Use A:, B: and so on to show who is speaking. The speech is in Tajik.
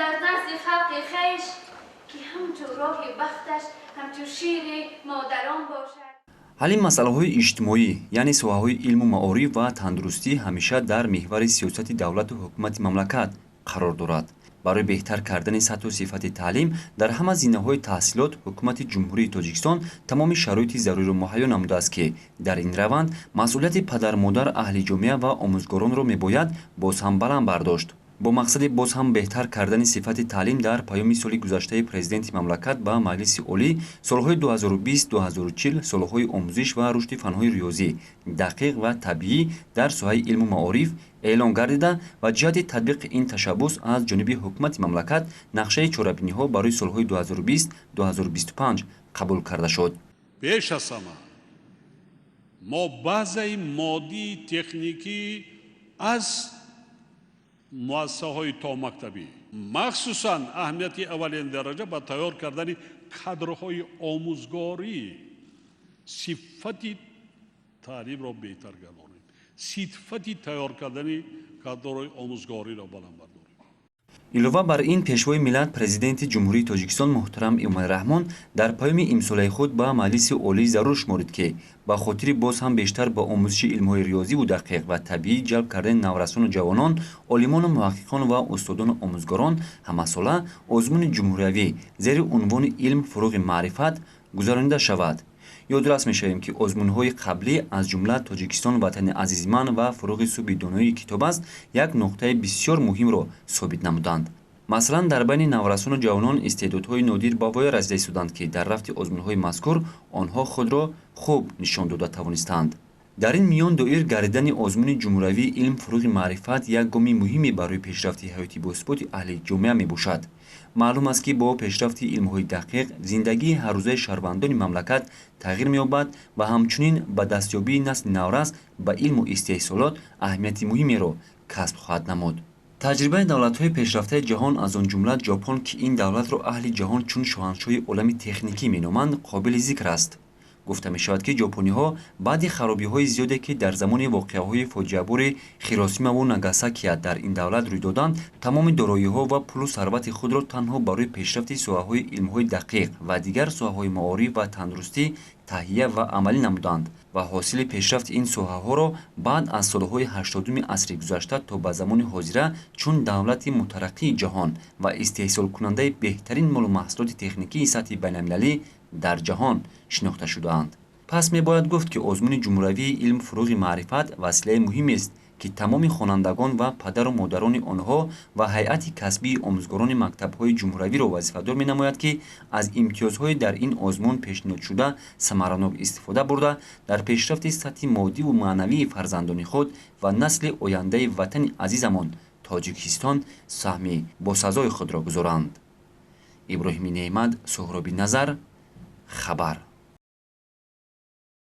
A: дар назди халқи хеш, ки ҳамчу роҳи бахташ ҳамчу шири модарон бошад.
B: Ҳалли масъалаҳои иҷтимоӣ, яъне соҳаҳои илму маориф ва тандурустӣ, ҳамеша дар меҳвари сиёсати давлату ҳукумати мамлакат қарор дорад. Барои беҳтар кардани сатҳу сифати таълим дар ҳама зинаҳои таҳсилот ҳукумати Ҷумҳурии Тоҷикистон тамоми шароити заруриро муҳайё намудааст, ки дар ин раванд масъулияти падару модар, аҳли ҷомеа ва омӯзгоронро мебояд боз ҳам баланд бардошт. Бо мақсади боз ҳам беҳтар кардани сифати таълим дар паёми соли гузаштаи Президенти мамлакат ба Маҷлиси Олӣ солҳои 2020-2040 солҳои омӯзиш ва рушди фанҳои риёзӣ, дақиқ ва табиӣ дар соҳаи илму маориф эълон гардида ва ҷиҳати татбиқи ин ташаббус аз ҷониби ҳукумати мамлакат нақшаи чорабиниҳо барои солҳои 2020-2025 қабул карда шуд.
C: Пеш аз ҳама мо базаи моддии техникӣ аз муассисаҳои томактабӣ, махсусан аҳамияти аввалин дараҷа ба тайёр кардани кадрҳои омӯзгорӣ, сифати таълимро беҳтар гардонем, сифати тайёр кардани кадрҳои омӯзгориро баланд бардорем.
B: Илова бар ин, Пешвои миллат, Президенти Ҷумҳурии Тоҷикистон муҳтарам Эмомалӣ Раҳмон дар паёми имсолаи худ ба Маҷлиси Олӣ зарур шуморид, ки ба хотири боз ҳам бештар ба омӯзиши илмҳои риёзиву дақиқ ва табиӣ ҷалб кардани наврасону ҷавонон, олимону муҳаққиқон ва устодону омӯзгорон ҳамасола озмуни ҷумҳуриявӣ зери унвони «Илм фурӯғи маърифат» гузаронида шавад. Ёдрас мешавем, ки озмунҳои қаблӣ, аз ҷумла «Тоҷикистон ватани азизи ман» ва «Фурӯғи субҳи доноии китоб аст», як нуқтаи бисёр муҳимро собит намуданд. Масалан, дар байни наврасону ҷавонон истеъдодҳои нодир ба воя расида истоданд, ки дар рафти озмунҳои мазкур онҳо худро хуб нишон дода тавонистанд. Дар ин миён доир гардидани озмуни ҷумҳуриявии «Илм фурӯғи маърифат» як гоми муҳиме барои пешрафти ҳаёти босуботи аҳли ҷомеа мебошад. Маълум аст, ки бо пешрафти илмҳои дақиқ зиндагии ҳаррӯзаи шаҳрвандони мамлакат тағйир меёбад ва ҳамчунин ба дастёбии насли наврас ба илму истеҳсолот аҳамияти муҳимеро касб хоҳад намуд. Таҷрибаи давлатҳои пешрафтаи ҷаҳон, аз он ҷумла Ҷопон, ки ин давлатро аҳли ҷаҳон чун шоҳаншоҳи олами техникӣ меноманд, қобили зикр аст. Гуфта мешавад, ки ҷопониҳо баъди харобиҳои зиёде, ки дар замони воқеаҳои фоҷиабори Хиросимаву Нагасакия дар ин давлат рӯй доданд, тамоми дороиҳо ва пулу сарвати худро танҳо барои пешрафти соҳаҳои илмҳои дақиқ ва дигар соҳаҳои маориф ва тандурустӣ таҳия ва амалӣ намуданд ва ҳосили пешрафти ин соҳаҳоро баъд аз солҳои 80-уми асри гузашта то ба замони ҳозира чун давлати мутараққии ҷаҳон ва истеҳсолкунандаи беҳтарин молу маҳсулоти техникии сатҳи байналмилалӣ дар ҷаҳон шинохта шудаанд. Пас мебояд гуфт, ки озмуни ҷумҳуриявии «Илм фурӯғи маърифат» василаи муҳимест, ки тамоми хонандагон ва падару модарони онҳо ва ҳайати касбии омӯзгорони мактабҳои ҷумҳуриявиро вазифадор менамояд, ки аз имтиёзҳои дар ин озмун пешниҳодшуда самаранок истифода бурда, дар пешрафти сатҳи моддиву маънавии фарзандони худ ва насли ояндаи ватани азизамон Тоҷикистон саҳми босазои худро гузоранд. Иброҳими Неъмат, Суҳроби Назар, хабар.